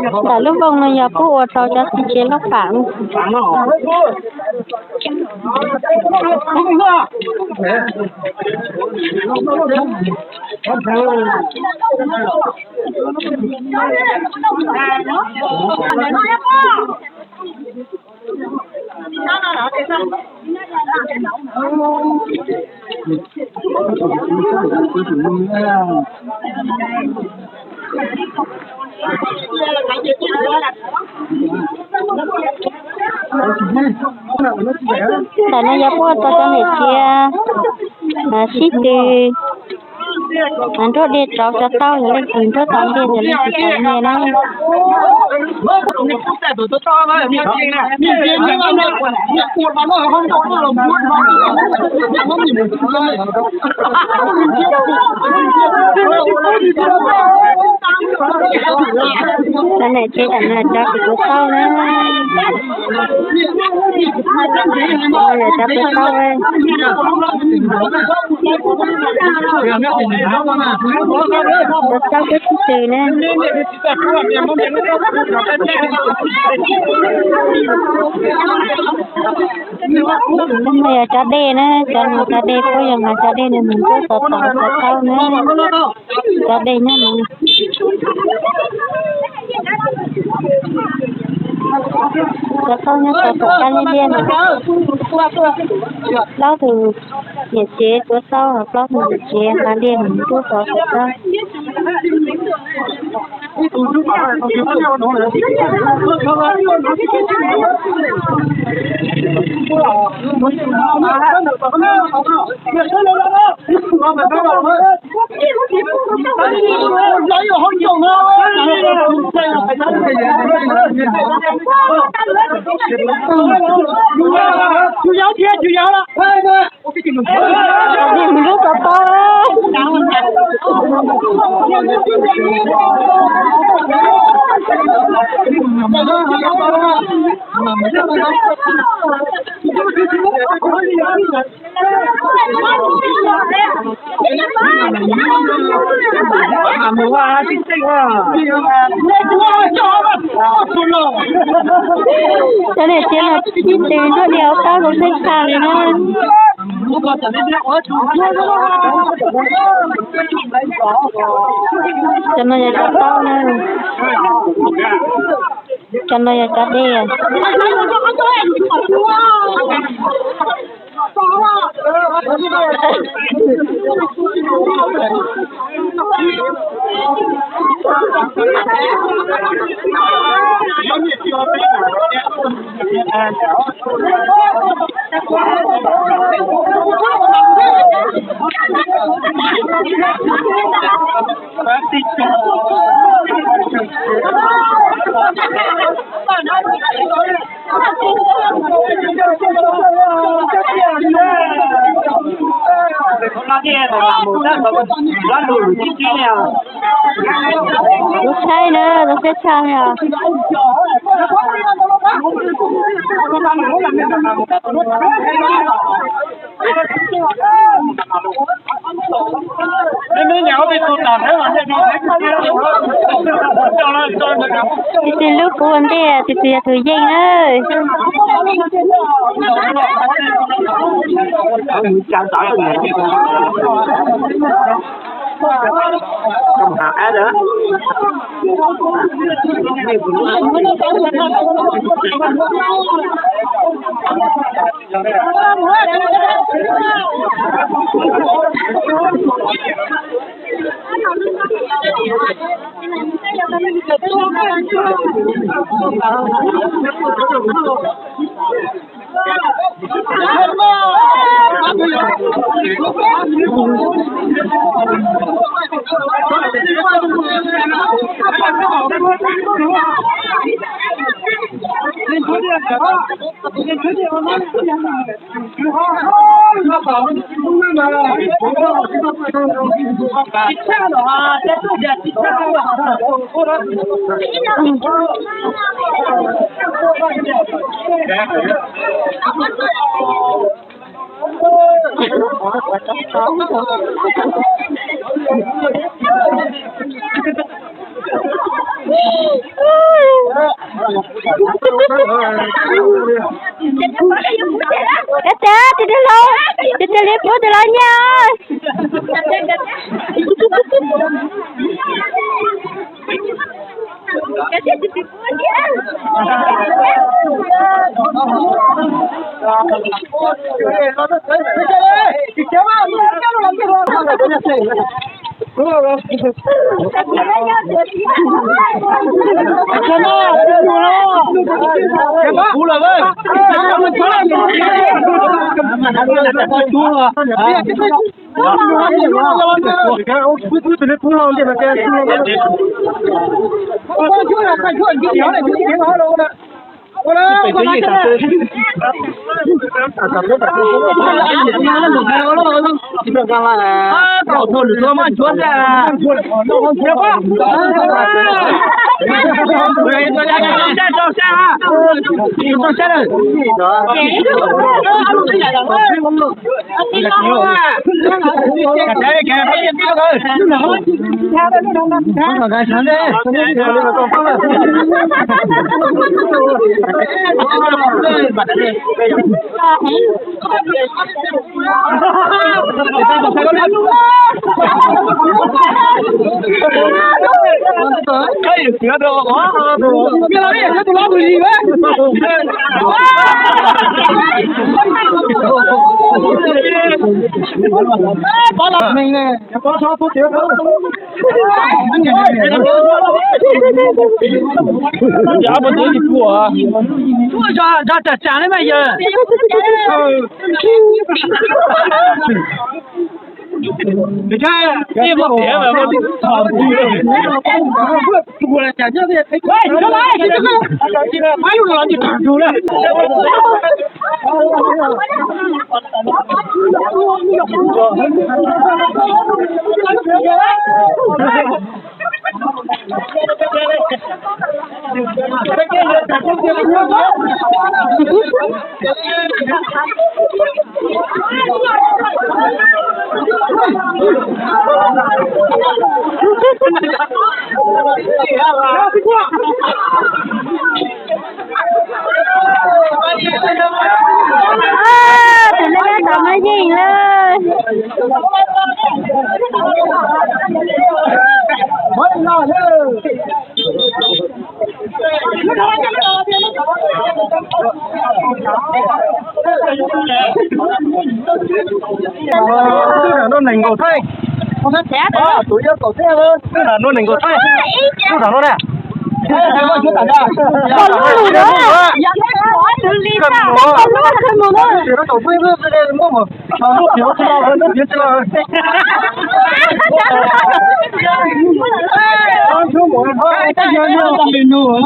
Ntawm lub voos no yog pub ua rau cov txiv tsev lub pam. Ntawm no yog pub rau cov niam txiv sib tw nruab dej rau cov taub, yog leej twg nruab tau dej ces leej twg tau nyiaj na. Cov niam tsev tam no cov kws tuav taub na. Cov kws tuav taub, tuav taub pub sib tw na. No yog cov dej na, cov no cov dej puab yog mas cov dej no mus nruab tau tau cov taub na. Cov dej nyob no. Cov taub nyob tau tom qab liab liab no. Plaub tug niam tsev tuav taub, plaub tug niam tsev nqa dej mus nruab tau tom taub. Lub tau tau. Cov niam tsev no sib tw nruab dej ua taub zoo tshaj li na. Cov no yog cov taub na. Cov no yog cov dej. Lub tsheb na, lub tsheb tshaj li os. Tus twg hlub kuv ua ntej, tus twg yog tus yeej na. Tes tes, tes tes los, tes tes li pub tes los nyiaj. Zog zog tsam tsam li mas yawg. Tus neeg tom no yeej lawm. Twb nram no nees nkaum thaij. Tus yau kaum thaij, twb nram no nees nkaum thaij. Twb nram no na. Koj lub lus na. Koj lub, koj lub.